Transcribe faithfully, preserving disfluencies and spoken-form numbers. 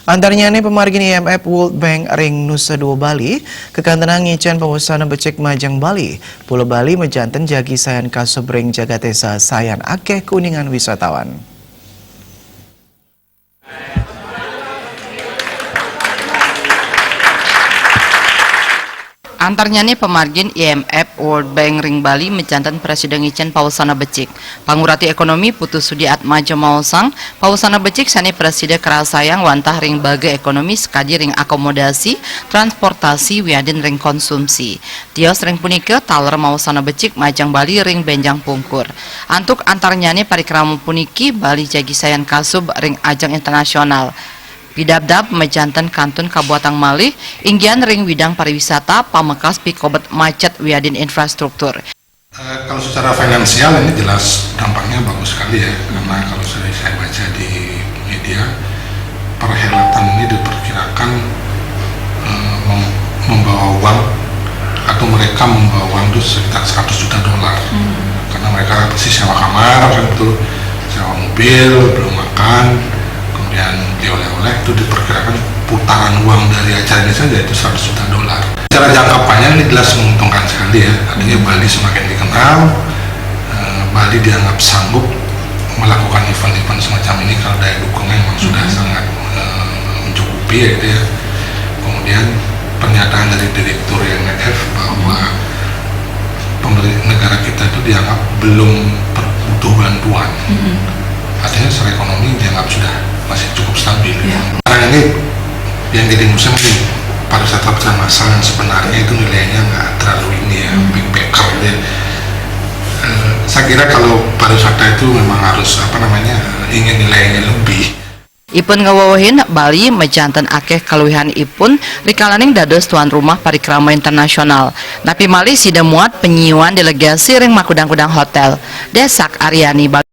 Antarnyané pamargin I M F, World Bank ring Nusa Dua Bali, kakantenang ngicén pawasana becik majeng Bali. Pulo Bali majanten jagi sayan kasub ring jagat désa sayan akéh kuningan wisatawan. Antarnyané pamargin I M F, World Bank ring Bali majanten prasida ngicén pawasana becik. Pangurati Ékonomi Putu Sudi Atmaja maosang, pawasana becik sané prasida karasayang wantah ring baga ékonomi sakadi ring akomodasi, transportasi, wiadin ring konsumsi. Tios ring punika, taler mawasana becik majeng Bali ring bénjang pungkur. Antuk antarnyané parikrama puniki, Bali jagi sayan kasub ring ajeng internasional. Pidabdab majanten kantun kabuatang malih, inggihan ring widang pariwisata, pamekas pikobet macet wiadin infrastruktur. Eh, kalau secara finansial ini jelas dampaknya bagus sekali ya, karena kalau saya, saya baca di media, perhelatan ini diperkirakan, eh, mem- membawa uang, atau mereka membawa uang itu sekitar seratus juta dolar. Karena mereka pasti sewa kamar, kan betul, sewa mobil, belum makan, kemudian beli oleh-oleh, itu diperkirakan putaran uang dari acara ini saja itu seratus juta dolar. Secara jangka panjang ini jelas menguntungkan sekali ya, artinya Bali semakin dikenal, eh, Bali dianggap sanggup melakukan event-event semacam ini kalau daya dukungnya memang sudah sangat, eh, mencukupi ya gitu ya. Kemudian pernyataan dari Direktur I M F bahwa pemerintah negara kita itu dianggap belum per- butuh bantuan. Artinya secara ekonomi dianggap sudah masih cukup stabil. Sekarang ini yang jadi musim ini pariwisata perusahaan massal yang sebenarnya itu nilainya nggak terlalu ini ya, big packer ya. Eh, saya kira kalau pariwisata itu memang harus apa namanya ingin nilainya lebih. Ipun ngawewehin, Bali majanten akéh kaluihan ipun rikalaning dados tuan rumah parikrama internasional. Napi malih sida muat panyiuan delegasi ring makudang-kudang hotél. Désak Aryani, Bali.